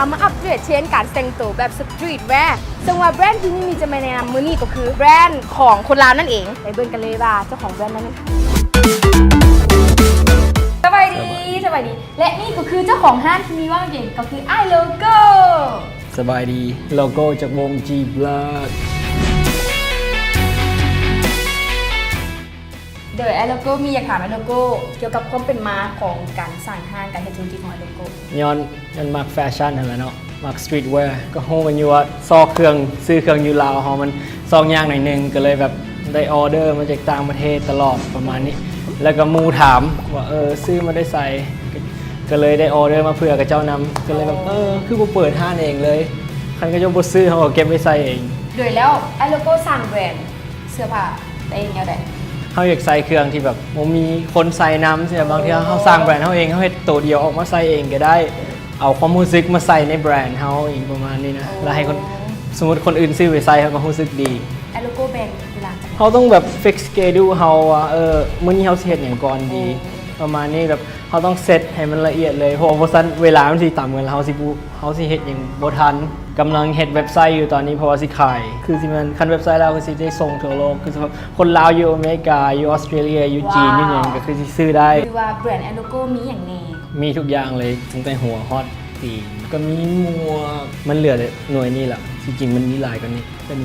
ເອົາມາອັບເດດເທຣນການແຕ່ງໂຕແບບສະຕຣີດແວ ເຊິ່ງວ່າແບຣນທີ່ມີມີຈະມາແນະນຳມື້ນີ້ກໍຄືແບຣນຂອງຄົນລາວນັ້ນເອງ. ໄປເບິ່ງກັນເລີຍວ່າເຈົ້າຂອງແບຣນນັ້ນແມ່ນໃຜ. ສະບາຍດີ ສະບາຍດີ ແລະນີ້ກໍຄືເຈົ້າຂອງຮ້ານທີ່ມີເວົ້າເກັ່ງ ກໍຄືອ້າຍໂລໂກ້. ສະບາຍດີ ໂລໂກ້ຈາກວົງ G Blood. ໂດຍ ອ້າຍໂລໂກ້ ມີຢາກຖາມອ້າຍໂລໂກ້ກ່ຽວກັບຄວາມເປັນມາຂອງການສ້າງຮ້ານ ການເຮັດທຸລະກິດຂອງອ້າຍໂລໂກ້. ຍ້ອນ ຍ້ອນມັກແຟຊັ່ນຫັ້ນແຫຼະເນາະ ມັກສະຕຣີດແວ ກໍຮູ້ກັນຢູ່ວ່າຊອກເຄື່ອງ ຊື້ເຄື່ອງຢູ່ລາວເຮົາມັນຊອກຍາກໜ້ອຍໜຶ່ງ ກໍເລີຍແບບໄດ້ອໍເດີມາຈາກຕ່າງປະເທດຕະຫຼອດປະມານນີ້ ແລ້ວກໍໝູ່ຖາມວ່າ ເອີ ຊື້ມາແຕ່ໃສ ກໍເລີຍໄດ້ອໍເດີມາເຜື່ອເຂົາເຈົ້ານຳ ກໍເລີຍແບບ ເອີ ຄືບໍ່ເປີດຮ້ານເອງເລີຍ ຄັນເຂົາເຈົ້າບໍ່ຊື້ ເຮົາກໍເກັບໄວ້ໃສ່ເອງ. ໂດຍ ແລ້ວອ້າຍໂລໂກ້ສ້າງແບຣນເສື້ອຜ້າໄດ້ແນວໃດ? ເຮົາຢາກໃສ່ເຄື່ອງທີ່ແບບບໍ່ມີຄົນໃສ່ນຳ ຊິແບບບາງເທື່ອເຮົາສ້າງແບຣນເຮົາເອງ ເຮົາເຮັດໂຕດຽວອອກມາໃສ່ເອງກໍໄດ້ ເອົາຄວາມຮູ້ສຶກມາໃສ່ໃນແບຣນເຮົາອີກປະມານນີ້ນະ ແລ້ວໃຫ້ຄົນ ສົມມຸດຄົນອື່ນຊື້ໄປໃສ່ ເຮົາກໍຮູ້ສຶກດີ. ແລ້ວໂລໂກ້ແບ່ງເວລາ ເຮົາຕ້ອງແບບ fix schedule ເຮົາວ່າ ເອີ ມື້ນີ້ເຮົາຊິເຮັດຫຍັງກ່ອນດີ ປະມານນີ້ ແບບເຮົາຕ້ອງເຊັດໃຫ້ມັນລະອຽດເລີຍ ເພາະວ່າບໍ່ຊັ້ນເວລາມັນຊິຕຳກັນ ແລ້ວເຮົາຊິບໍ່ ເຮົາຊິເຮັດຫຍັງບໍ່ທັນ. ກຳລັງເຮັດເວັບໄຊຢູ່ຕອນນີ້ ເພາະວ່າຊິຂາຍ ຄືຊິແມ່ນ ຄັນເວັບໄຊແລ້ວກໍຊິໄດ້ສົ່ງທົ່ວໂລກ ຄືສຳລັບຄົນລາວຢູ່ອາເມລິກາ ຢູ່ອອສເຕຣເລຍ ຢູ່ຈີນ ຢູ່ຫຍັງ ກໍຄືຊິຊື້ໄດ້. ຫຼືວ່າແບຣນແອນໂລໂກມີຫຍັງແດ່? ມີທຸກຢ່າງເລີຍ ຕັ້ງແຕ່ຫົວຮອດຕີນ ກໍມີໝວກ ມັນເຫຼືອໜ່ວຍນີ້ລະ ທີ່ຈິງມັນມີຫຼາຍກວ່ານີ້ ເປັນ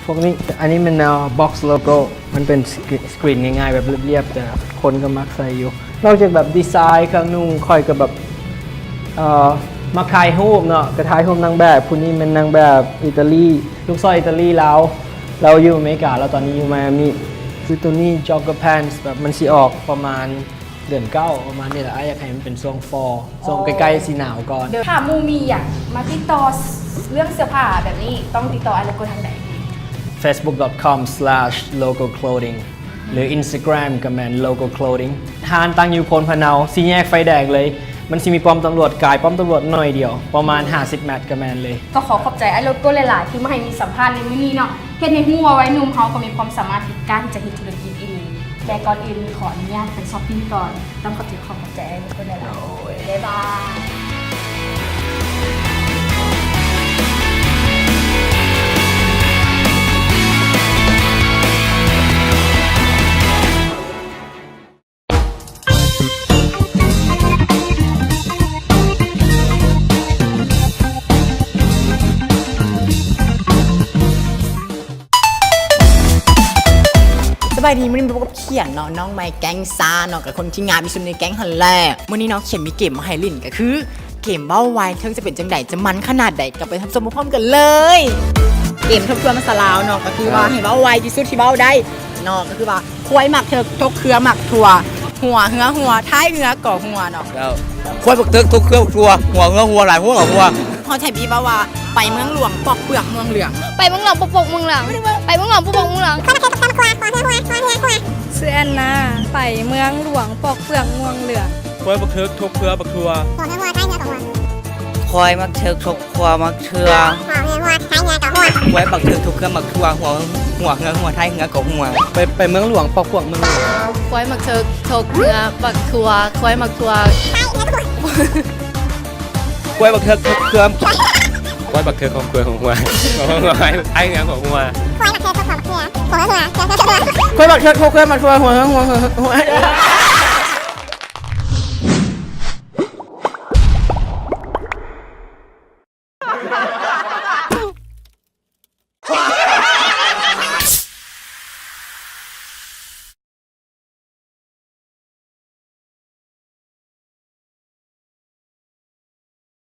ພວກນີ້ ອັນນີ້ແມ່ນ ເອີ box logo ມັນເປັນສະກຣີນງ່າຍໆ ແບບລຽບໆ ແຕ່ຄົນກໍມັກໃສ່ຢູ່. ນອກຈາກແບບດີໄຊເຄື່ອງນຸ່ງ ຂ້ອຍກໍແບບ ເອີ ມັກຖ່າຍຮູບເນາະ ກໍຖ່າຍຮູບນາງແບບ ຜູ້ນີ້ແມ່ນນາງແບບອີຕາລີ ລູກສາວອີຕາລີລາວ ລາວຢູ່ອາເມລິກາ ແລ້ວຕອນນີ້ຢູ່ໄມອາມີ. ຄືໂຕນີ້ jogger pants ແບບມັນຊິອອກປະມານເດືອນເກົ້າ ປະມານນີ້ແຫຼະ ອ້າຍຢາກໃຫ້ມັນເປັນຊ່ວງຟໍ ຊ່ວງໃກ້ໆຊິໜາວກ່ອນ. ຖ້າໝູ່ມີຢາກມາຕິດຕໍ່ເລື່ອງເສື້ອຜ້າແບບນີ້ ຕ້ອງຕິດຕໍ່ອ້າຍໂລໂກທາງໃດ? facebook.com/logoclothing ຫຼື Instagram ກໍແມ່ນ Logo Clothing. ຮ້ານຕັ້ງຢູ່ໂພນພະເນົາ ສີ່ແຍກໄຟແດງເລີຍ ມັນຊິມີປ້ອມຕຳຫຼວດ ກາຍປ້ອມຕຳຫຼວດໜ້ອຍດຽວ ປະມານຫ້າສິບແມັດກໍແມ່ນເລີຍ. ກໍຂໍຂອບໃຈອ້າຍໂລໂກຫຼາຍໆ ທີ່ມາໃຫ້ມີສຳພາດໃນມື້ນີ້ເນາະ ເຮັດໃຫ້ຮູ້ວ່າໄວໜຸ່ມເຮົາກໍມີຄວາມສາມາດທີ່ກ້າທີ່ຈະເຮັດທຸລະກິດອີ່ຫຼີ. ແຕ່ກ່ອນອື່ນມີຂໍອະນຸຍາດໄປຊັອບປິງກ່ອນ. ຕ້ອງຂອບໃຈ ຂອບໃຈອ້າຍໂລໂກຫຼາຍໆ ໂດຍ ບາຍບາຍ. ສະບາຍດີ ມື້ນີ້ມາພົບກັບຂຽນເນາະ ນ້ອງໃໝ່ແກ້ງຊາເນາະ ກັບຄົນທີ່ງາມທີ່ສຸດໃນແກ້ງຫັ້ນແຫຼະ. ມື້ນີ້ເນາະ ຂຽນມີເກມມາໃຫ້ຫຼິ້ນ ກໍຄື ເກມເວົ້າໄວ ເທິງຈະເປັນຈັ່ງໃດ ຈະມັນຂະໜາດໃດ ກໍໄປຮັບຊົມພ້ອມກັນເລີຍ. ເກມທົບທວນພາສາລາວເນາະ ກໍຄືວ່າ ເອີ ໃຫ້ເວົ້າໄວທີ່ສຸດທີ່ເວົ້າໄດ້ເນາະ ກໍຄືວ່າ ຄວາຍໝາກເຖິກ ທົກເຄືອໝາກຖົ່ວ ຫົວເຮືອຫົວ ທ້າຍເຮືອກໍຫົວເນາະ. ເຈົ້າ ຄວາຍໝາກເຖິກ ທົກເຄືອໝາກຖົ່ວ ຫົວເຮືອຫົວ ທ້າຍເຮືອກໍຫົວ. ເຮົາໃຊ້ບີບເວົ້າວ່າ ໄປເມືອງຫຼວງ ປອກເປືອກເມືອງເຫຼືອງ ໄປເມືອງຫຼວງ ປອກເປືອກເມືອງເຫຼືອງ ໄປເມືອງຫຼວງ ປອກເປືອກເມືອງເຫຼືອງ. ຊື່ແອນນາ ໄປເມືອງຫຼວງ ປອກເປືອກເມືອງເຫຼືອງ. ຄວາຍໝາກເຖິກ ທົກເຄືອໝາກຖົ່ວ ຫົວເຮືອຫົວ ທ້າຍເຮືອກໍຫົວ. ຄວາຍໝາກເຖິກ ທົກເຄືອໝາກຖົ່ວ ຫົວເຮືອຫົວ ທ້າຍເຮືອກໍຫົວ. ຄວາຍໝາກເຖິກ ທົກເຄືອໝາກຖົ່ວ ຫົວ ຫົວເຮືອຫົວ ທ້າຍເຮືອກໍຫົວ. ໄປ ໄປເມືອງຫຼວງ ປອກເປືອກເມືອງເຫຼືອງ. ຄວາຍໝາກເຖິກ ທົກເຄືອໝາກຖົ່ວ ຄວາຍໝາກຖົ່ວ ຄວາຍໝາກເຖິກ ທົກເຄືອ ຄວາຍໝາກເຖິກ ທົກເຄືອ ຫົວ ຫົວ ທ້າຍເຮືອກໍຫົວ. ຄວາຍໝາກເຖິກ ທົກເຄືອໝາກຖົ່ວ ຫົວເຮືອຫົວ ທ້າຍເຮືອກໍຫົວ. ຄວາຍໝາກເຖິກ ທົກເຄືອໝາກຖົ່ວ ຫົວເຮືອຫົວ ຫົວ ຫົວ.